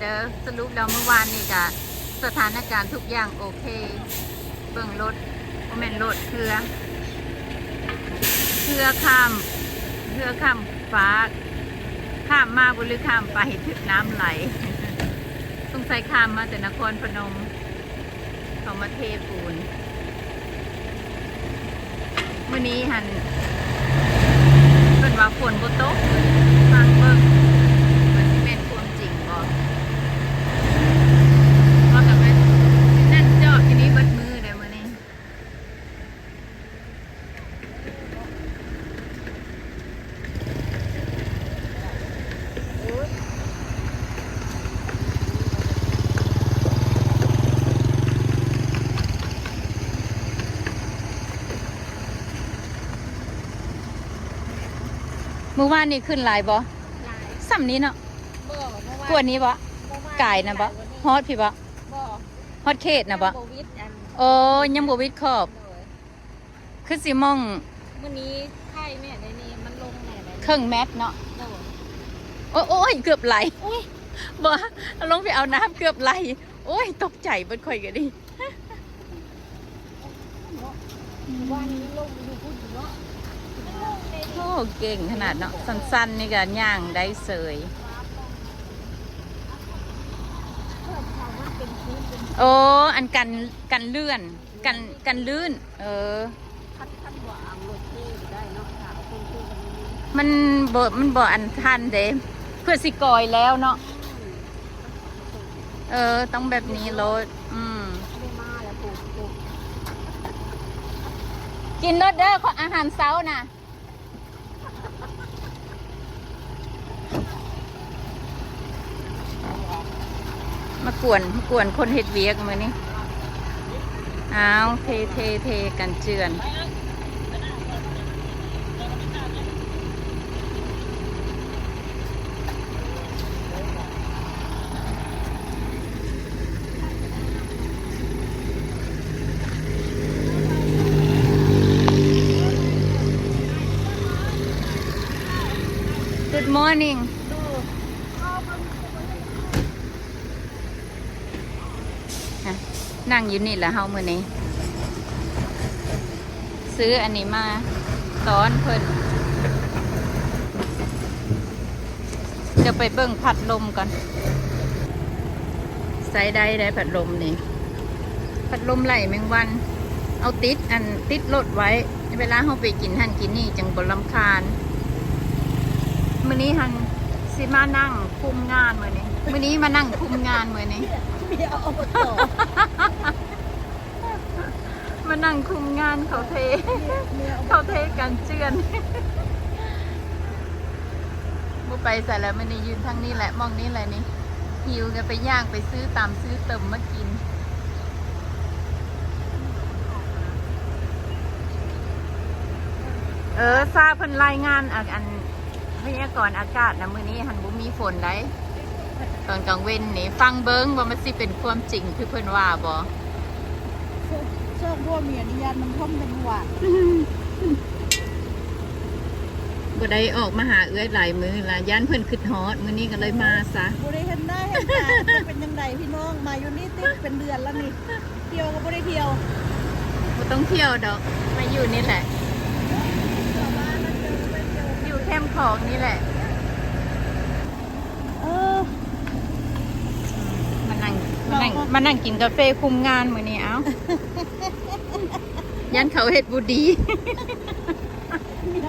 ເດີ ສະຫຼຸບແລ້ວມື້ວານນີ້ກະສະຖານະການທຸກຢ່າງໂອເຄ. ເບິ່ງລົດ ບໍ່ແມ່ນລົດ ເຮືອ ເຮືອຂ້າມ ເຮືອຂ້າມຟາກ ຂ້າມມາບໍ່ຮູ້ ຫຼື ຂ້າມໄປ ຖືກນ້ຳໄຫຼ ສົງໄສຂ້າມມາແຕ່ນະຄອນພະນົມ. ເຂົາມາເທປູນ ມື້ນີ້ຫັ້ນ ເພິ່ນວ່າຝົນບໍ່ຕົກ ຟັງເບິ່ງວ່າຊິແມ່ນຄວາມຈິງບໍ່. ເພາະກັບວ່າຊິນັ່ງຈອດຢູ່ນີ້ເບິດມື້ເດ້ມື້ນີ້. ມື້ວານນີ້ຂຶ້ນຫຼາຍບໍ່? ຫຼາຍ ສ່ຳນີ້ເນາະ. ບໍ່ ເມື່ອວານ ກວ່ານີ້ບໍ່? ເມື່ອວານ ກາຍນະບໍ່? ຫຼາຍກວ່ານີ້ ຮອດພີ້ບໍ່? ບໍ່ ຮອດເຂດນະບໍ່? ຍັງບໍ່ວິດອັນ ໂອ້ ຍັງບໍ່ວິດຂອບ ໂດຍ ຄືຊິມອງ ມື້ນີ້ໄຄແນ່ໃດນີ້ ມັນລົງແນ່ໃດນີ້ ເຄິ່ງແມັດເນາະ. ໂດຍ ໂອ້ຍ ເກືອບໄຫຼ ໂອ້ຍ ບໍ່ ລົງໄປເອົານ້ຳເກືອບໄຫຼ. ໂອ້ຍ ຕົກໃຈເບິດຂ້ອຍກະດີ. ໂອ້ ເກັ່ງຂະໜາດເນາະ ສັ້ນໆ ນີ້ກະຍ່າງໄດ້ເສີຍ. ໂອ້ ອັນກັນ ກັນເລື່ອນ ກັນ ກັນລື່ນ ເອີ ຄັນ ຄັນບໍ່ເອົາລົດເທກໍໄດ້ເນາະ ຖ້າເອົາຄົນເທກໍບໍ່ມີ ມັນບໍ່ ມັນບໍ່ອັນທັນເດ້ ເພື່ອຊິກອຍແລ້ວເນາະ. ອືມ ເອີ ຕ້ອງແບບນີ້ໂລດ. ອືມ ອັນນີ້ມາແລ້ວ ໂອ້ ໂອ້ ກິນໂລດເດີ ອາຫານເຊົ້ານະ. ມາກວນ ມາກວນຄົນເຮັດວຽກມື້ນີ້. ອ້າວ ເທ ເທ ເທກັນເຈື່ອນ. Good morning. ນັ່ງຢູ່ນີ້ລະເຮົາມື້ນີ້ ຊື້ອັນນີ້ມາຕ້ອນເພິ່ນ. ດຽວໄປເບິ່ງພັດລົມກ່ອນ. ໃຊ້ໄດ້ໄດ໋ພັດລົມນີ້ ພັດລົມໄລ່ແມງວັນ. ເອົາຕິດ ອັນ ຕິດລົດໄວ້ ເວລາເຮົາໄປກິນຫັ້ນກິນນີ້ ຈັ່ງບໍ່ລຳຄານ. ມື້ນີ້ຫັ້ນຊິມານັ່ງຄຸມງານ ມື້ນີ້ ມື້ນີ້ມານັ່ງຄຸມງານ ມື້ນີ້ ເມຍ ເມຍ ເມຍ ມານັ່ງຄຸມງານເຂົາເທ ເຂົາເທກັນເຈື່ອນ. ບໍ່ໄປໃສແລ້ວ ມື້ນີ້ຢູ່ທາງນີ້ແຫຼະ ໝ່ອງນີ້ແຫຼະນີ້. ຫິວກະໄປຍ່າງໄປຊື້ຕຳຊື້ເຕີມມາກິນ. ເອີ ຊາເພິ່ນລາຍງານ ອັນ ອັນ ພະຍາກອນອາກາດນະ ມື້ນີ້ຫັ້ນບໍ່ມີຝົນໃດ໋ ຕອນກາງເວັນນີ້. ຟັງເບິ່ງວ່າມັນຊິເປັນຄວາມຈິງຄືເພິ່ນວ່າບໍ່. ສອງ ສອງຜົວເມຍນີ້ຢ້ານມັນຖົມແຕ່ມື້ວານ ບໍ່ໄດ້ອອກມາຫາເອື້ອຍຫຼາຍມື້ລະ ຢ້ານເພິ່ນຄຶດຮອດ ມື້ນີ້ກະເລີຍມາຊະ. ບໍ່ໄດ້ເຫັນໜ້າເຫັນຕາ ເປັນຈັ່ງໃດພີ່ນ້ອງ ມາຢູ່ນີ້ຕິເປັນເດືອນລະນີ້. ທ່ຽວກໍບໍ່ໄດ້ທ່ຽວ ບໍ່ຕ້ອງທ່ຽວດອກ ມາຢູ່ນີ້ແຫຼະ ຢູ່ແຄມຂອງນີ້ແຫຼະ. ເອີ ມານັ່ງ ມານັ່ງ ມານັ່ງກິນກາເຟຄຸມງານມື້ນີ້. ເອົ້າ ຢ້ານເຂົາເຮັດບໍ່ດີ. ເມຍ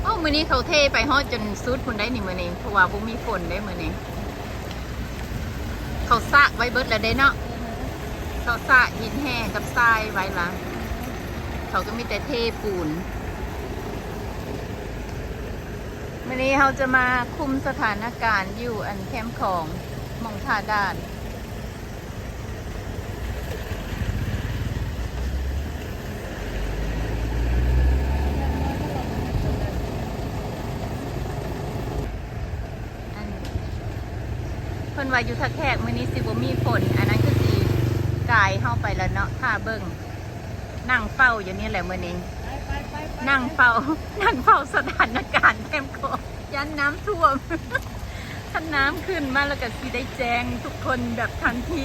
ໂອ ມື້ນີ້ເຂົາເທໄປຮອດຈົນສຸດພຸ້ນໄດ໋ນີ້ ມື້ນີ້ ເພາະວ່າບໍ່ມີຝົນໄດ໋ມື້ນີ້. ເຂົາສະໄວ້ເບິດແລ້ວເດ້ເນາະ ເຂົາສະຫີນແຮ່ກັບຊາຍໄວ້ລະ ເຂົາກະມີແຕ່ເທປູນ. ມື້ນີ້ເຮົາຈະມາຄຸມສະຖານະການຢູ່ອັນແຄມຂອງ ໝ່ອງທ່າດ່ານ. ອັນ ເພິ່ນວ່າຢູ່ທ່າແຂກມື້ນີ້ຊິບໍ່ມີຝົນ ອັນນັ້ນຄືຊິກາຍເຮົາໄປແລ້ວເນາະ ຖ້າເບິ່ງ. ນັ່ງເຝົ້າຢູ່ນີ້ແຫຼະມື້ນີ້ ນັ່ງເຝົ້າ ນັ່ງເຝົ້າສະຖານະການແຄມຂອງ. ຢ ຢ້ານນ້ຳຖ້ວມ ຄັນນ້ຳຂຶ້ນມາແລ້ວກໍຊິໄດ້ແຈ້ງທຸກຄົນແບບທັນທີ.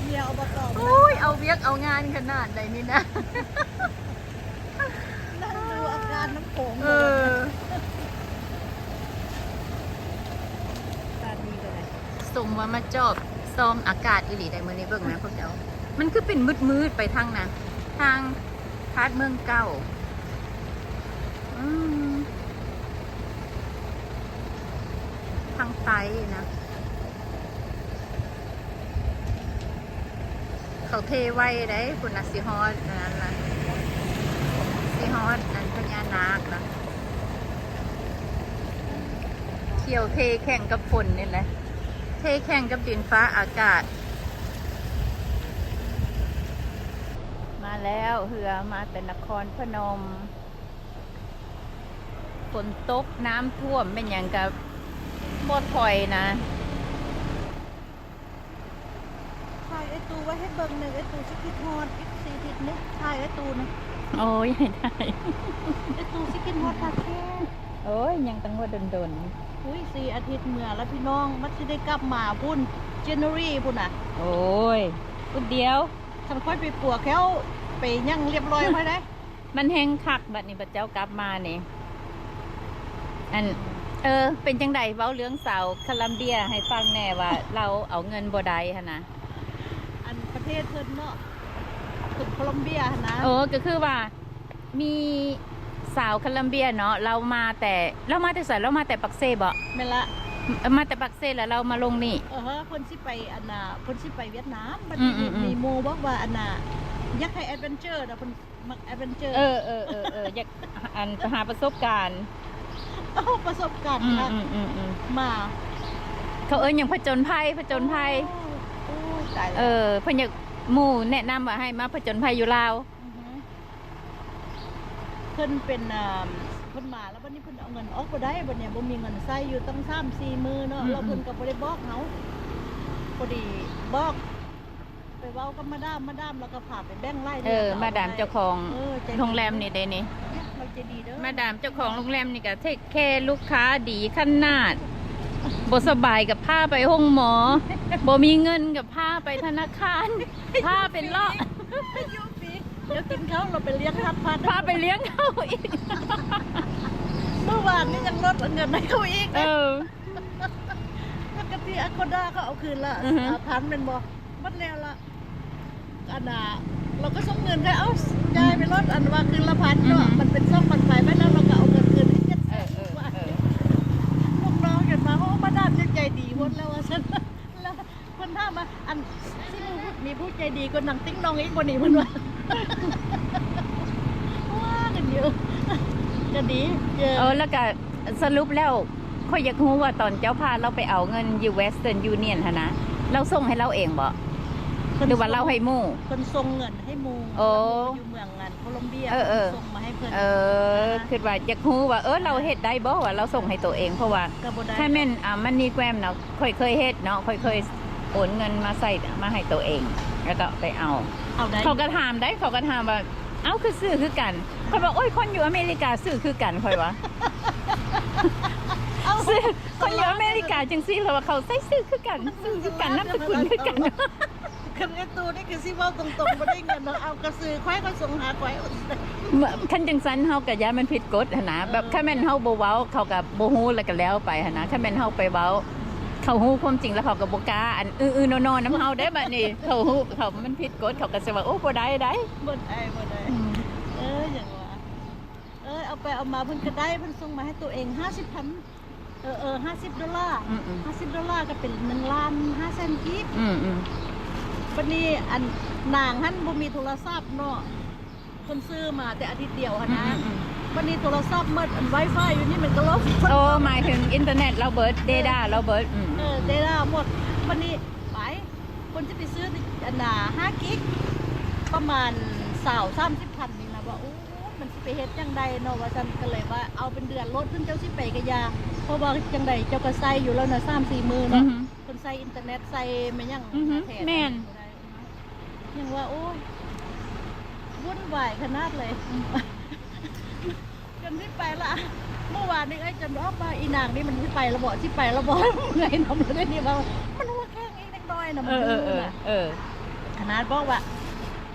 ເມຍ ອບຕ ໂອ້ຍ ເອົາວຽກເອົາງານຂະໜາດໃດນີ້ນະ. ນັ່ງດູອາກາດນ້ຳໂຂງ ເອີ ຕານນີ້ກໍໄດ້ ສົມວ່າມາຈອບຊອມອາກາດອີ່ຫຼີໄດ໋ມື້ນີ້. ເບິ່ງນະພວກເຈົ້າ ມັນຄືເປັນມືດໆໄປທາງນະ ທາງ ທາດເມືອງເກົ່າ ອືມ ທາງໃຕ້ນະ ເຂົາເທໄວເດ້ ພຸ້ນນະ ຊິຮອດອັນນັ້ນລະ ຊິຮອດອັນພະຍານາກລະ. ຂຽວເທແຂ່ງກັບຝົນນີ້ແຫຼະ ເທແຂ່ງກັບດິນຟ້າອາກາດ. ມາແລ້ວ ເຮືອມາແຕ່ນະຄອນພະນົມ. ຝົນຕົກ ນ້ຳຖ້ວມ ແມ່ນຫຍັງກະບໍ່ຖອຍນະ. ຖ່າຍເອື້ອຍຕູໄວ້ໃຫ້ເບິ່ງແດ່ ເອື້ອຍຕູຊິຄິດຮອດອີກສີ່ທິດນີ້ ຖ່າຍເອື້ອຍຕູນະ. ໂອ້ຍ ໃຫ້ຖ່າຍ ເອື້ອຍຕູຊິຄິດຮອດທ່າແຂກ. ໂອ້ຍ ຍັງຕັ້ງວ່າດົນໆ ອຸ້ຍ ສີ່ອາທິດເມືອລະພີ່ນ້ອງ ມັນຊິໄດ້ກັບມາພຸ້ນ January ພຸ້ນນະ. ໂອ້ຍ ພຸ້ນດຽວ ຄັນຂ້ອຍໄປປົວແຂ້ວໄປຫຍັງລຽບລ້ອຍຂ້ອຍໄດ້ ມັນແຮ່ງຄັກ. ບັດນີ້ບັດເຈົ້າກັບມານີ້ ອັນ ເອີ ເປັນຈັ່ງໃດ ເວົ້າເລື່ອງສາວ Colombia ໃຫ້ຟັງແດ່ວ່າ ລາວເອົາເງິນບໍ່ໄດ້ຫັ້ນນະ. ອັນປະເທດເພິ່ນເນາະ ເພິ່ນ Colombia ຫັ້ນນະ. ໂອ້ ກໍຄືວ່າມີສາວ Colombia ເນາະ ລາວມາແຕ່ ລາວມາແຕ່ໃສ? ລາວມາແຕ່ປາກເຊບໍ? ແມ່ນລະ ມາແຕ່ປາກເຊແລ້ວລາວມາລົງນີ້. ເອີ ເພິ່ນຊິໄປ ອັນນ່າ ເພິ່ນຊິໄປຫວຽດນາມ. ບັດນີ້ ອືມໆໆ ມີໝູ່ບອກວ່າ ອັນນ່າ ຢາກໃຫ້ adventure ນະ ເພິ່ນ ມັກ adventure ເອີໆໆໆ ຢາກ ອັນ ໄປຫາປະສົບການ ເອົາປະສົບການ ອືມໆໆໆ ມາ ເຂົາເອີ້ນຫຍັງ ຜະຈົນໄພ ຜະຈົນໄພ. ໂອ້ ໂອ້ ຕາຍແລ້ວ ເອີ ເພິ່ນຢາກ ໝູ່ແນະນຳວ່າໃຫ້ມາຜະຈົນໄພຢູ່ລາວ. ອືຮຶ ເພິ່ນເປັນ ອ່າ ເພິ່ນມາແລ້ວ ບັດນີ້ເພິ່ນເອົາເງິນອອກບໍ່ໄດ້ ບັດນີ້ບໍ່ມີເງິນໃຊ້ຢູ່ຕັ້ງສາມສີ່ມື້ເນາະ. ອືມໆ ແລ້ວເພິ່ນກໍບໍ່ໄດ້ບອກເຮົາ ພໍດີບອກ ໄປເວົ້າກັບມາດາມ ມາດາມລາວກໍພາໄປແບ່ງຫຼາຍເທື່ອ. ເອີ ມາດາມເຈົ້າຂອງ ເອີ ໂຮງແຮມນີ້ເດ້ນີ້ ລາວໃຈດີເດີ ມາດາມເຈົ້າຂອງໂຮງແຮມນີ້ກໍເທກແຄລູກຄ້າດີຂະໜາດ. ບໍ່ສະບາຍກໍພາໄປໂຮງໝໍ ບໍ່ມີເງິນກໍພາໄປທະນາຄານ ພາໄປເລາະ ຢູ່ຟຣີ ດຽວກິນເຂົ້າ ລາວໄປລ້ຽງທາດພັດ ພາໄປລ້ຽງເຂົາອີກ. ມື້ວານນີ້ຍັງລົດເງິນໃຫ້ເຂົາອີກ. ເອີ ປົກກະຕິ ອາໂກດາ ເຂົາເອົາຄືນລະ ອືຮຶ ຫ້າພັນແມ່ນບໍ່? ໝົດແລ້ວລະ ອັນນ່າ ລາວກໍສົ່ງເງິນໃຫ້ ເອົາ ຈ່າຍໄປໂລດ ອັນວ່າຄືນລະພັນເນາະ. ອືຮຶ ມັນເປັນສອງພັນປາຍໄປແລ້ວ ລາວກໍເອົາເງິນຄືນອີກເຈັດແສນ. ເອີໆໆ ລູກນ້ອງຈົນວ່າ ໂອ້ ມາດາມຈັ່ງໃຈດີໂພດແລ້ວວ່າຊັ້ນ. ແລ້ວເພິ່ນຖາມວ່າ ອັນ ຊິມີຜູ້ໃຈດີກວ່ານາງຕິ້ງນ້ອງອີກບໍ່ນີ້ ເພິ່ນວ່າ. ວ່າກັນຢູ່ ກໍດີ ເອີ ເອີ ແລ້ວກໍສະຫຼຸບແລ້ວ ຂ້ອຍຢາກຮູ້ວ່າຕອນເຈົ້າພາລາວໄປເອົາເງິນຢູ່ Western Union ຫັ້ນນະ ລາວສົ່ງໃຫ້ລາວເອງບໍ ຫຼືວ່າລາວໃຫ້ໝູ່? ເພິ່ນສົ່ງເງິນໃຫ້ໝູ່. ໂອ້ ຢູ່ເມືອງ ໂຄລອມເບຍ ເອີໆ ເພິ່ນສົ່ງມາໃຫ້ເພິ່ນ. ເອີ ຄິດວ່າຢາກຮູ້ວ່າ ເອີ ລາວເຮັດໄດ້ບໍ່ວ່າລາວສົ່ງໃຫ້ໂຕເອງ? ເພາະວ່າ ກໍບໍ່ໄດ້ ຖ້າແມ່ນ ອ່າ MoneyGram ເນາະ ຂ້ອຍເຄີຍເຮັດເນາະ ຂ້ອຍເຄີຍໂອນເງິນມາໃສ່ ມາໃຫ້ໂຕເອງ ແລ້ວກໍໄປເອົາ. ເອົາໄດ້ ເຂົາກໍຖາມໄດ໋ ເຂົາກໍຖາມວ່າ ເອົ້າ ຄືຊື່ຄືກັນ? ຂ້ອຍວ່າ ໂອ້ຍ ຄົນຢູ່ອາເມລິກາຊື່ຄືກັນ ຂ້ອຍວ່າ. ເອົ້າ ຊື່ ຄົນຢູ່ອາເມລິກາຈັ່ງຊີ້ ລະວ່າເຂົາໃຊ້ຊື່ຄືກັນ ຊື່ຄືກັນ ນາມສະກຸນຄືກັນ. ຄັນເອື້ອຍຕູ້ນີ້ຄືຊິເວົ້າຕົງໆ ບໍ່ໄດ້ເງິນເນາະ ເອົາກະຊື່ຂ້ອຍ ຂ້ອຍສົ່ງຫາຂ້ອຍ. ຄັນຈັ່ງຊັ້ນເຮົາກະຢ້ານມັນຜິດກົດຫັ້ນນະ ແບບ ເອີ ຄັນແມ່ນເຮົາບໍ່ເວົ້າ ເຂົາກະບໍ່ຮູ້ ລະກະແລ້ວໄປຫັ້ນນະ. ຄັນແມ່ນເຮົາໄປເວົ້າ ເຂົາຮູ້ຄວາມຈິງ ລະເຂົາກະບໍ່ກ້າ ອັນ ອື້ໆ ໜໍໆ ນຳເຮົາເດ້. ບາດນີ້ເຂົາຮູ້ ເຂົາ ມັນຜິດກົດ ເຂົາກະຊິວ່າ ໂອ້ ບໍ່ໄດ້ໄດ໋. ບໍ່ໄດ້ ບໍ່ໄດ້ ອືມ ເອີ ຫຍັງວ່າ ເອີ ເອົາໄປເອົາມາເພິ່ນກະໄດ້ ເພິ່ນສົ່ງມາໃຫ້ໂຕເອງຫ້າສິບພັນ. ເອີໆ ຫ້າສິບໂດລາ ອືມໆ ຫ້າສິບໂດລາກໍເປັນໜຶ່ງລ້ານຫ້າແສນກີບ. ອືມໆ ບັດນີ້ ອັນ ນາງຫັ້ນບໍ່ມີໂທລະສັບເນາະ ເພິ່ນຊື້ມາແຕ່ອາທິດດຽວຫັ້ນນະ. ອືມໆໆ ບັດນີ້ໂທລະສັບໝົດ ອັນ Wi-Fi ຢູ່ນີ້ມັນກໍລົບ. ໂອ້ ໝາຍເຖິງອິນເຕີເນັດລາວເບິດ ເອີ ເດດາລາວເບິດ. ອືມ ເອີ ເດດາໝົດ. ບັດນີ້ໄປ ເພິ່ນຈະໄປຊື້ ອັນນ່າ ຫ້າກິກ ປະມານຊາວສາມສິບພັນນີ້ນະ ວ່າ ໂອ້ ມັນຊິໄປເຮັດຈັ່ງໃດເນາະ ວ່າຊັ້ນ. ກໍເລີຍວ່າເອົາເປັນເດືອນໂລດ ເພິ່ນເຈົ້າຊິໄປກະຢ່າ ເພາະວ່າຈັ່ງໃດເຈົ້າກໍໃຊ້ຢູ່ແລ້ວນະ ສາມສີ່ມື້ເນາະ. ອືຮຶ ເພິ່ນໃຊ້ອິນເຕີເນັດ ໃຊ້ແມ່ນຫຍັງ ອືຮຶ ແທ້ໆ ແມ່ນ ບໍ່ໄດ້ເນາະ. ຍັງວ່າ ໂອ້ຍ ວຸ່ນວາຍຂະໜາດເລີຍ. ອືມ ຈົນຊິໄປລະ ມື້ວາ ອັນນີ້ເອື້ອຍຈົນບອກວ່າ ອີນາງນີ້ມັນຊິໄປລະບໍ ຊິໄປລະບໍ ເມື່ອຍນຳລະເດ້ນີ້ ວ່າມັນຫົວແຂງອີກເລັກນ້ອຍນະ ມັນ ເອີ ເອີ ເອີ ເອີ ຂະໜາດບອກວ່າ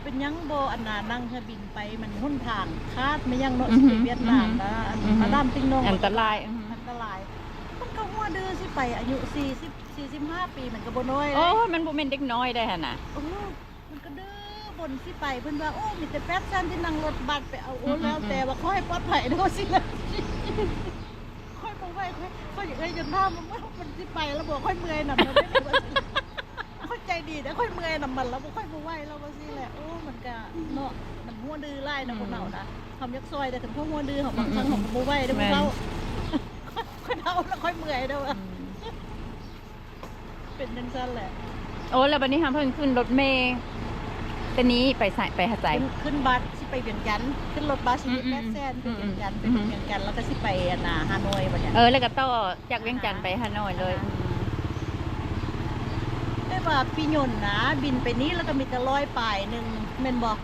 ເປັນຫຍັງບໍ່ອັນນ່າ ນັ່ງເຮືອບິນໄປ ມັນຫົນທາງຂາດແມ່ນຫຍັງເນາະ ອືຮຶ ຊິໄປຫວຽດນາມນະ ອືຮຶ ອັນ ອືຮຶ ພະລາມຕິງນົງ ອັນຕະລາຍ ອັນຕະລາຍ ອືຮຶ ມັນກໍຫົວດື່ຊິໄປ ອາຍຸສີ່ສິບ ສີ່ສິບຫ້າປີ ມັນກໍບໍ່ນ້ອຍເດ້ ໂອ້ຍ ມັນບໍ່ແມ່ນເດັກນ້ອຍໄດຫັ້ນນະ ເອີ ມັນກໍດື້ບົນຊິໄປ ເພິ່ນວ່າ ໂອ້ ມີແຕ່ແປດແສນທີ່ນັ່ງລົດບັສໄປເອົາ ໂອ້ ອືມໆໆ ແລ້ວແຕ່ວ່າຂໍໃຫ້ປອດໄພເດີ ວ່າຊີ້ແຫຼະ ຂ້ອຍບໍ່ໄຫວ ຂ້ອຍ ຂ້ອຍ ເອື້ອຍຈົນຖາມວ່າ ມັນຊິໄປລະບໍ ຂ້ອຍເມື່ອຍນຳລະເດ້ ວ່າຊີ້ ຂ້ອຍໃຈດີເດ້ ຂ້ອຍເມື່ອຍນຳມັນລະ ຂ້ອຍບໍ່ໄຫວລະ ວ່າຊີ້ແຫຼະ ໂອ້ ມັນກະເນາະ ມັນຫົວດື້ຫຼາຍນະ ອືມ ພວກເຮົານະ ເຮົາຢາກຊ່ອຍ ແຕ່ຄັນເຂົາຫົວດື້ເຮົາ ອືມໆໆ ບາງຄັ້ງເຮົາກໍບໍ່ໄຫວເດ້ ແມ່ນ ພວກເຮົາ ຂ້ອຍເວົ້າແລ້ວຂ້ອຍເມື່ອຍເດີ ອືມ ເປັນຈັ່ງຊັ້ນແຫຼະ ໂອ້ ແລ້ວບັດນີ້ຫາເພິ່ນຂຶ້ນລົດເມ ແຕ່ນີ້ໄປໃສ ໄປຫາໃສ ຂຶ້ນ ຂຶ້ນບັສຊິໄປວຽງຈັນ ຂຶ້ນລົດບັສ ອືມໆໆ ແປດແສນ ໄປວຽງຈັນ ອືມໆໆ ໄປວຽງຈັນ ແລ້ວກໍຊິໄປອັນນ່າ ຮ່າໂນ້ຍບັດນີ້ ເອີ ແລ້ວກໍຕໍ່ຈາກວຽງຈັນໄປຮ່າໂນ້ຍເລີຍ ອ່າ ອືມ ແຕ່ວ່າປີ້ຍົນນະ ບິນໄປນີ້ແລ້ວກໍມີແຕ່ຮ້ອຍປາຍໜຶ່ງ ແມ່ນບໍ່?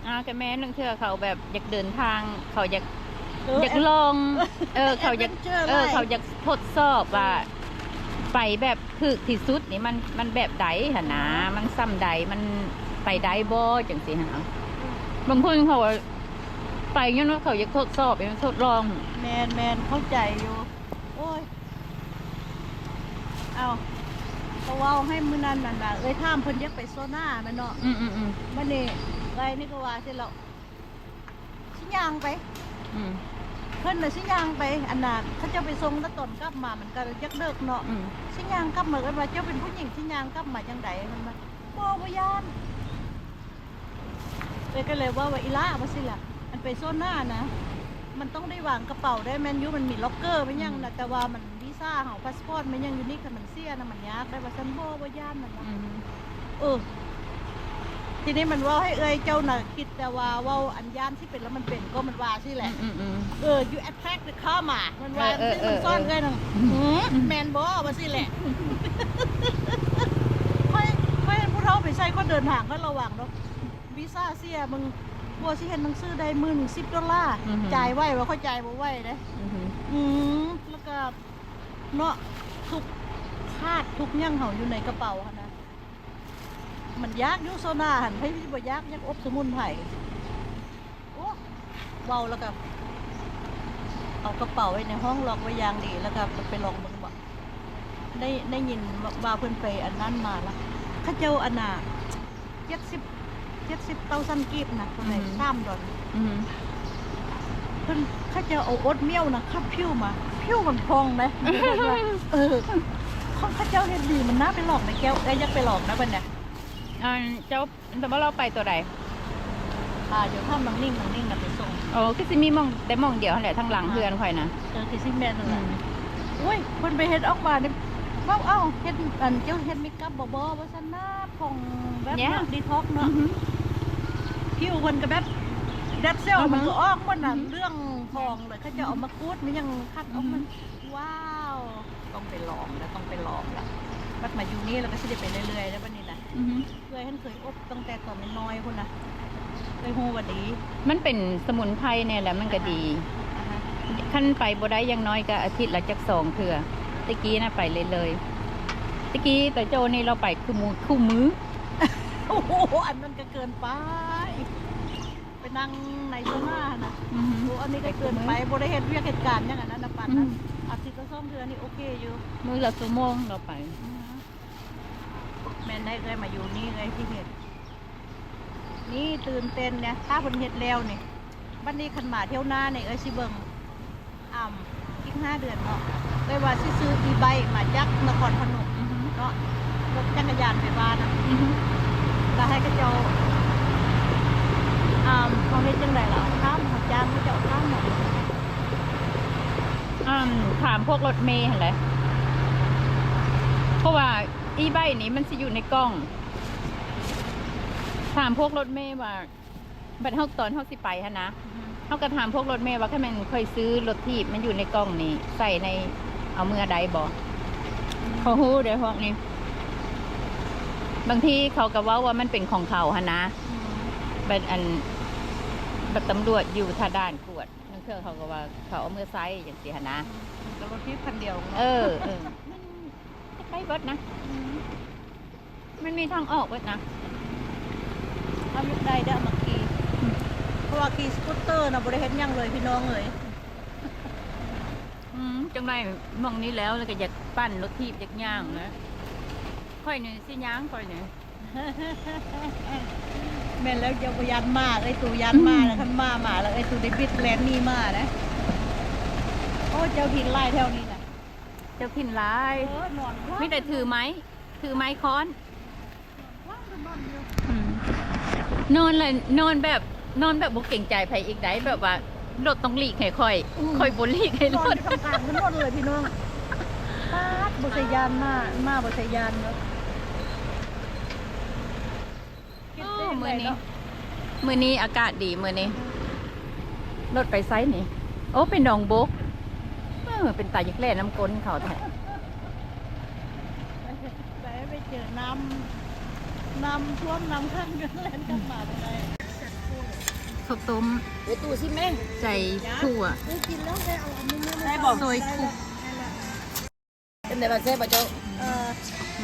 ອ່າ ກໍແມ່ນ ລາງເທື່ອເຂົາແບບຢາກເດີນທາງ ເຂົາຢາກ ເອີ ຢາກລອງ ເອີ ເຂົາຢາກ ເອີ ເຂົາຢາກທົດສອບວ່າ ເອີ ໄປແບບຖືກທີ່ສຸດນີ້ ມັນ ມັນແບບໃດຫັ້ນນະ ມັນສ່ຳໃດ ມັນໄປໄດ້ບໍ່ ຈັ່ງຊີ້ຫັ້ນນະ ບາງຄົນເຂົາໄປຍ້ອນວ່າເຂົາຢາກທົດສອບ ຢາກທົດລອງ ແມ່ນໆ ເຂົ້າໃຈຢູ່ ໂອ້ຍ ເອົາ ກໍເວົ້າໃຫ້ມື້ນັ້ນນັ້ນນະ ເອື້ອຍຖາມເພິ່ນຢາກໄປໂຊນາແມ່ນເນາະ ອືມໆໆ ບັດນີ້ເອື້ອຍນີ້ກໍວ່າຊີ້ແລ້ວ ຊິຍ່າງໄປ ອືມ ເພິ່ນນະຊິຍ່າງໄປ ອັນນ່າ ເຂົາເຈົ້າໄປສົ່ງ ແລ້ວຕອນກັບມາມັນກໍຢາກເດິກເນາະ ອືມ ຊິຍ່າງກັບມາ ເອີ້ຍວ່າ ເຈົ້າເປັນຜູ້ຍິງ ຊິຍ່າງກັບມາຈັ່ງໃດ ເພິ່ນວ່າ ບໍ່ ບໍ່ຢ້ານ ເອື້ອຍກໍເລີຍເວົ້າວ່າ ອີ່ຫຼ້າ ວ່າຊີ້ລະ ອັນໄປໂຊນານະ ມັນຕ້ອງໄດ້ວາງກະເປົາໄດ້ ແມ່ນຢູ່ ມັນມີລັອກເກີແມ່ນຫຍັງນະ ອືມ ແຕ່ວ່າມັນວີຊາເຮົາ ພາສປອດແມ່ນຫຍັງຢູ່ນີ້ ຄັນມັນເສຍນະ ມັນຍາກໄດ້ວ່າຊັ້ນ ບໍ່ ບໍ່ຢ້ານ ມັນວ່າ ອືມ ເອີ ທີນີ້ມັນເວົ້າໃຫ້ເອື້ອຍເຈົ້ານະຄິດ ແຕ່ວ່າເວົ້າອັນຢ້ານຊິເປັນແລ້ວມັນເປັນ ກໍມັນວ່າຊີ້ແຫຼະ ອືມໆໆ ເອີ you attack the karma ມັນວ່າ ເອີໆໆ ມັນສອນເອື້ອຍນະ ອືມ ແມ່ນບໍ່ ວ່າຊີ້ແຫຼະ ຂ້ອຍ ຂ້ອຍເຫັນຜູ້ເຖົ້າໄປໃສ ຂ້ອຍເດີນທາງ ຂ້ອຍລະວັງເນາະ ວີຊາເສຍ ມຶງ ກວ່າຊິເຮັດໜັງສືໄດ້ ໝື່ນສິບໂດລາ ອືຮຶ ຈ່າຍໄຫວບໍ່? ຂ້ອຍຈ່າຍບໍ່ໄຫວເດ້ ອືຮຶ ອືມ ແລ້ວກໍເນາະ ທຸກຂາດທຸກຫຍັງເຮົາຢູ່ໃນກະເປົາຫັ້ນນະ ມັນຢາກຢູ່ໂຊນາຫັ້ນ ໃຜຊິບໍ່ຢາກ ຢາກອົບສະໝຸນໄພ ໂອ້ ເວົ້າແລ້ວກໍເອົາກະເປົາໄວ້ໃນຫ້ອງ ລັອກໄວ້ຢ່າງດີ ແລ້ວກໍໄປລອງເບິ່ງບໍ ໄດ້ ໄດ້ຍິນວ່າເພິ່ນໄປອັນນັ້ນມາລະ ເຂົາເຈົ້າອັນນ່າ ເຈັດສິບ ເຈັດສິບເກົ້າພັນກີບນະ ເທົ່າໃດ ອືມ ສາມດອນ ອືມ ເພິ່ນ ເຂົາເຈົ້າເອົາໂອດມິວນະ ຂັດຜິວມາ ຜິວມັນຜ່ອງເດ້ ເອີ ຂອງເຂົາເຈົ້າເຮັດດີ ມັນໜ້າໄປລອງນະແກ້ວ ເອື້ອຍຢາກໄປລອງນະບັດນີ້ ອັນ ເຈົ້າ ແຕ່ວ່າລາວໄປຕົວໃດ? ອ່າ ດຽວຖາມນ້ອງນິງ ນ້ອງນິງນະໄປສົ່ງ ໂອ້ ຄືຊິມີໝ່ອງ ແຕ່ໝ່ອງດຽວຫັ້ນແຫຼະ ທາງຫຼັງເຮືອນຂ້ອຍນະ ເອີ ຄືຊິແມ່ນນັ້ນແຫຼະ ອືມ ໂອ້ຍ ເພິ່ນໄປເຮັດອອກມານີ້ ເວົ້າ ເອົ້າ ເຮັດ ອັນ ເຈົ້າເຮັດເມກອັບບໍ່ ບໍ່ ວ່າຊັ້ນນະ ຜ່ອງແບບ yeah ດີທັອກເນາະ ອືຮຶ ຜິວເພິ່ນກໍແບບ ແດດເຊວ ອືຮຶ ມັນກໍອອກໝົດນະ ອືຮຶ ເຫຼືອງທອງເລີຍ ເຂົາເຈົ້າເອົາມາຂູດ ມັນຍັງຂັດອອກ ອືຮຶ ມັນ ວ້າວ ຕ້ອງໄປລອງລະ ຕ້ອງໄປລອງລະ ບັດມາຢູ່ນີ້ລະກໍຊິໄດ້ໄປເລື້ອຍໆ ແລ້ວບັດນີ້ນະ ອືຮຶ ເອື້ອຍຫັ້ນເຄີຍອົບຕັ້ງແຕ່ຕອນນ້ອຍໆ ພຸ້ນນະ ເອື້ອຍຮູ້ວ່າດີ ມັນເປັນສະໝຸນໄພແນ່ແຫຼະ ມັນກໍດີ ອ່າຮະ ຄັນໄປບໍ່ໄດ້ ຢ່າງໜ້ອຍກໍອາທິດລະຈັກສອງເທື່ອ ແຕ່ກີ້ນະໄປເລື້ອຍໆ ແຕ່ກີ້ຕາໂຈ້ນີ້ລາວໄປຄູ່ມື້ ຄູ່ມື້ ໂອ້ໂຫ ອັນນັ້ນກໍເກີນໄປ ໄປນັ່ງໃນໂຊນາຫັ້ນນະ ອືຮຶ ໂອ້ ອັນນີ້ກໍເກີນໄປ ບໍ່ໄດ້ເຮັດວຽກເຮັດການຫຍັງອັນນັ້ນນະ ປານນັ້ນ ອືມ ອາທິດລະສອງເທື່ອນີ້ໂອເຄຢູ່ ມື້ລະຊົ່ວໂມງລາວໄປ ອືຮຶ ແມ່ນໄດ້ເອື້ອຍມາຢູ່ນີ້ເອື້ອຍຊິເຫັນ ນີ້ຕື່ນເຕັ້ນເນຍ ຖ້າເພິ່ນເຮັດແລ້ວນີ້ ບັດນີ້ຄັນມາທ່ຽວໜ້ານີ້ເອື້ອຍຊິເບິ່ງ ອ່າ ອີກຫ້າເດືອນເນາະ ເອື້ອຍວ່າຊິຊື້ອີໄບມາຈາກນະຄອນພະນົມ ອືຮຶ ເນາະ ລົດຈັກກະຍານໄປບ້ານນະ ອືຮຶ ລະໃຫ້ເຂົາເຈົ້າ ອ່າ ເຮົາເຮັດຈັ່ງໃດລະ ເອົາຂ້າມ ເຮົາຈ້າງເຂົາເຈົ້າເອົາຂ້າມເນາະ ອ່າ ຖາມພວກລົດເມຫັ້ນແຫຼະ ເພາະວ່າ ອີໄບນີ້ມັນຊິຢູ່ໃນກ່ອງ ຖາມພວກລົດເມວ່າ ບັດເຮົາ ຕອນເຮົາຊິໄປຫັ້ນນະ ອືຮຶ ເຮົາກໍຖາມພວກລົດເມວ່າ ຄັນແມ່ນຂ້ອຍຊື້ລົດຖີບ ມັນຢູ່ໃນກ່ອງນີ້ ໃສ່ໃນ ເອົາເມືອໄດ້ບໍ່? ອືມ ເຂົາຮູ້ເດ້ພວກນີ້ ບາງທີເຂົາກໍເວົ້າວ່າມັນເປັນຂອງເຂົາຫັ້ນນະ ອືມ ບັດອັນ ບັດຕຳຫຼວດຢູ່ທ່າດ່ານກວດ ເຂົາກໍວ່າເຂົາເອົາເມືອໃຊ້ຈັ່ງຊີ້ຫັ້ນນະ. ອືມ ກໍລົດຖີບຄັນດຽວເນາະ. ເອີ ເອີ ມັນໄປເບິດນະ. ອືມ ມັນມີທາງອອກເບິດນະ. ເຮົາຢາກໄດ້ເດີ້ ເອົາມາຂີ່. ອືມ ເພາະວ່າຂີ່ສະກູດເຕີນະ ບໍ່ໄດ້ເຮັດຫຍັງເລີຍພີ່ນ້ອງເອີຍ. ອືມ ຈັ່ງໃດໝ່ອງນີ້ແລ້ວ ແລ້ວກໍຢາກປັ່ນລົດຖີບ ຢາກຍ່າງນະ. ອືມ ຂ້ອຍນີ້ຊິຍ່າງ ຂ້ອຍນີ້. ແມ່ນແລ້ວ ເຈົ້າບໍ່ຢ້ານໝາ ເອື້ອຍຕູ້ຢ້ານໝາ. ອືມ ແລ້ວຄັນໝາມາແລ້ວ ເອື້ອຍຕູ້ໄດ້ບິດແລ່ນໜີໝານະ. ໂອ້ ເຈົ້າຖິ່ນຫຼາຍແຖວນີ້ນະ. ເຈົ້າຖິ່ນຫຼາຍ. ເອີ ນອນ ມີແຕ່ຖືໄມ້ ຖືໄມ້ຄ້ອນ. ອືມ ນອນລະ ນອນແບບ ນອນແບບບໍ່ເກງໃຈໃຜອີກໃດ໋ ແບບວ່າລົດຕ້ອງຫຼີກໃຫ້ຂ້ອຍ ອືມ ຂ້ອຍບໍ່ຫຼີກໃຫ້ລົດ. ນອນຢູ່ກາງຖະໜົນເລີຍພີ່ນ້ອງ. ປາດ ບໍ່ໃສ່ຢ້ານໝາ ໝາບໍ່ໃສ່ຢ້ານເນາະ. ໂອ້ ມື້ນີ້ ມື້ນີ້ອາກາດດີມື້ນີ້. ລົດໄປໃສນີ້? ໂອ້ ໄປໜອງບົກ. ເອີ ເປັນຕາຢາກແລ່ນຳກົ້ນເຂົາແທ້. ໄປ ໄປເຈີນ້ຳ ນ້ຳຖ້ວມ ນ້ຳຂັງ ກໍແລ່ນກັບມາບໍ່ໄດ້. ເຂົ້າຕົ້ມ ເອີ ຕູ້ຊິແມ່ ໃສ່ຖົ່ວ ກິນແລ້ວໄດ້ເອົາອັນນີ້ມາ ແຊບບໍ່? ຊອຍຄຸກ. ເປັນໃດວ່າແຊບບໍ່ເຈົ້າ? ເອີ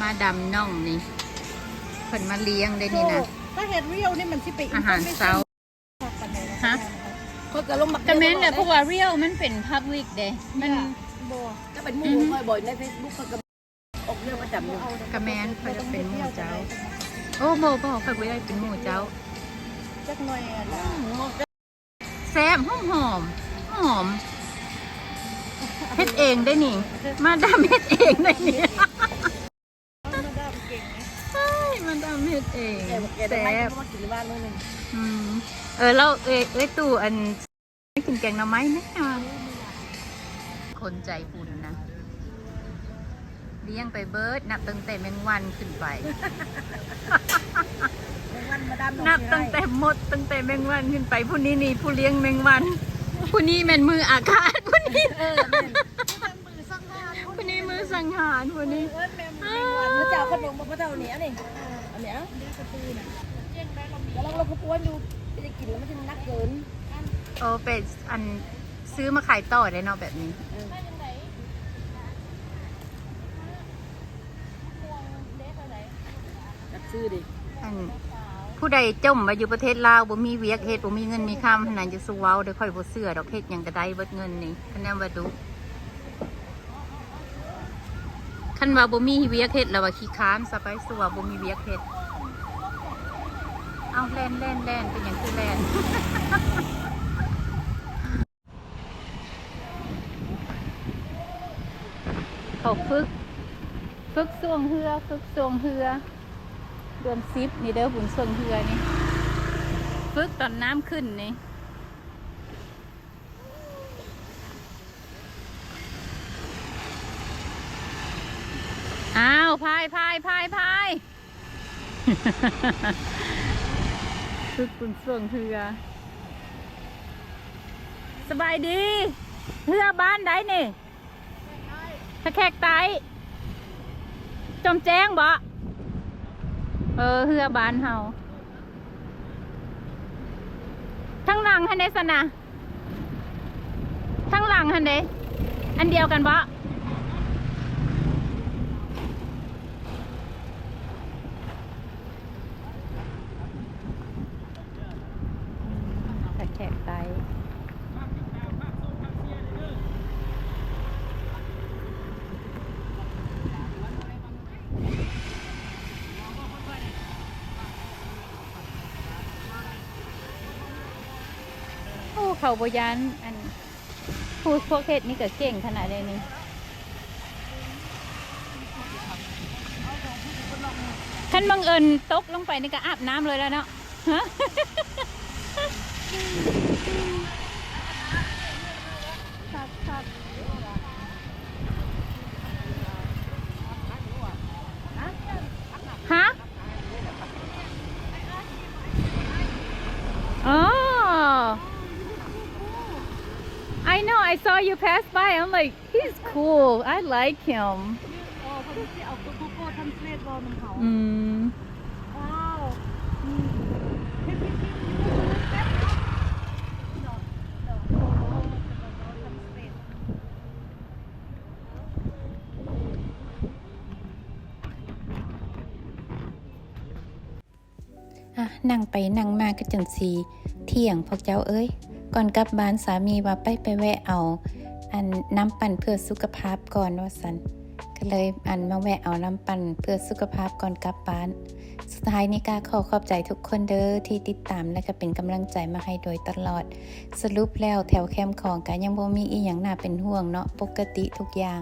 ມາດາມນ້ອງນີ້ ເພິ່ນມາລ້ຽງໄດ້ນີ້ນະ. ໂອ້ ຖ້າເຮັດຣີວນີ້ມັນຊິໄປ ອາຫານເຊົ້າ. ຮະ? ຂ້ອຍກໍລົງມາ ກໍແມ່ນແຫຼະ ເພາະວ່າຣີວມັນເປັນພັບລິກເດ້ ມັນ ບໍ່ ກໍເປັນໝູ່ຂ້ອຍບໍ່ ໃນເຟສບຸກຂ້ອຍກໍອອກເລື່ອງປະຈຳຢູ່. ກໍແມ່ນ ຂ້ອຍກໍເປັນໝູ່ເຈົ້າ. ໂອ້ ບໍ່ ບໍ່ ຂ້ອຍບໍ່ໄດ້ເປັນໝູ່ເຈົ້າ. ຈັກໜ່ອຍ ອືມ ແຊບ ຫອມ ຫອມ ຫອມ. ເຮັດເອງໄດ້ນີ້ ມາດາມເຮັດເອງໄດ້ນີ້. ມາດາມເກັ່ງເດ້. ເອີຍ ມາດາມເຮັດເອງ ແຊບ. ອືມ ເອີ ແລ້ວເອີຍ ເອີຍຕູ້ ອັນ ກິນແກງໜໍ່ໄມ້ແດ່. ຄົນໃຈບຸນນະ ລ້ຽງໄປເບິດ ນັບຕັ້ງແຕ່ແມງວັນຂຶ້ນໄປ. ແມງວັນມາດາມ ນັບຕັ້ງແຕ່ມົດ ຕັ້ງແຕ່ແມງວັນຂຶ້ນໄປ. ຜູ້ນີ້ນີ້ຜູ້ລ້ຽງແມງວັນ ຜູ້ນີ້ແມ່ນມືອາຄາດ ຜູ້ນີ້ ເອີ ແມ່ນ. ຜູ້ນີ້ມືສັງຫານ ຜູ້ນີ້ ເອີ້ນແມ່ນ ອ່າ ເຂົາເຈົ້າເອົາຂະໜົມມາພະເຈົ້ານີ້ ອັນນີ້ ອັນນີ້ ແລ້ວລາວກໍອ້ວນຢູ່ ໄປກິນແລ້ວມັນຊິໜັກເກີນ. ໂອ້ ໄປ ອັນ ຊື້ມາຂາຍຕໍ່ໄດ້ເນາະແບບນີ້. ເອີ ຈັກຊື້ເດ. ອັນ ຜູ້ໃດຈົ່ມວ່າຢູ່ປະເທດລາວບໍ່ມີວຽກເຮັດ ບໍ່ມີເງິນມີຄຳຫັ້ນນະ ຢ່າສູ່ເວົ້າເດີ້. ຂ້ອຍບໍ່ເຊື່ອດອກ ເຮັດຫຍັງກໍໄດ້ເບິດເງິນນີ້ ຄະແນນວ່າດຸ. ຄັນວ່າບໍ່ມີວຽກເຮັດ ລະວ່າຂີ້ຄ້ານຊະໄປ ສູ່ວ່າບໍ່ມີວຽກເຮັດ. ເອົ້າ ແລ່ນ ແລ່ນ ແລ່ນ ເປັນຫຍັງຄືແລ່ນ? ເຂົາຝຶກ ຝຶກຊ່ວງເຮືອ ຝຶກຊ່ວງເຮືອ ເດືອນສິບນີ້ເດີ້ ບຸນຊ່ວງເຮືອນີ້ ຝຶກຕອນນ້ຳຂຶ້ນນີ້. ອ້າວ ພາຍ ພາຍ ພາຍ ພາຍ. ຝຶກບຸນຊ່ວງເຮືອ. ສະບາຍດີ ເຮືອບ້ານໃດນີ້? ທ່າແຂກໃຕ້ ຈອມແຈ້ງບໍ? ເອີ ເຮືອບ້ານເຮົາ ທາງຫຼັງຫັ້ນເດ້ຊັ້ນນະ ທາງຫຼັງຫັ້ນເດ້ ອັນດຽວກັນບໍ? ທ່າແຂກໃຕ້. ໂອ້ ເຂົາບໍ່ຢ້ານ ອັນ ຜູ້ພວກເຮັດນີ້ກໍເກັ່ງຂະໜາດໃດນີ້. ຄັນບັງເອີນຕົກລົງໄປນີ້ກໍອາບນ້ຳເລີຍແລ້ວເນາະ. ຮະ? ຮະ? Oh, I know, I saw you pass by, I'm like, He's cool. I like him. ເອີ ເພິ່ນຊິເອົາ Google Translate ເວົ້ານຳເຮົາ. ອືມ ວ້າວ ອືມ Can we give you a respect? No, no. ອ່ະ ນັ່ງໄປນັ່ງມາກໍຈົນຊິທ່ຽງພວກເຈົ້າເອີຍ. ກ່ອນກັບບ້ານສາມີວ່າ ໄປ ໄປແວະເອົາອັນນ້ຳປັ່ນເພື່ອສຸຂະພາບກ່ອນວ່າຊັ້ນ. ກໍເລີຍອັນມາແວະເອົານ້ຳປັ່ນເພື່ອສຸຂະພາບກ່ອນກັບບ້ານ. ສຸດທ້າຍນີ້ກໍຂໍຂອບໃຈທຸກຄົນເດີທີ່ຕິດຕາມ ແລະກໍເປັນກຳລັງໃຈມາໃຫ້ໂດຍຕະຫຼອດ. ສະຫຼຸບແລ້ວແຖວແຄມຂອງກໍຍັງບໍ່ມີອີ່ຫຍັງໜ້າເປັນຫ່ວງເນາະ, ປົກກະຕິທຸກຢ່າງ.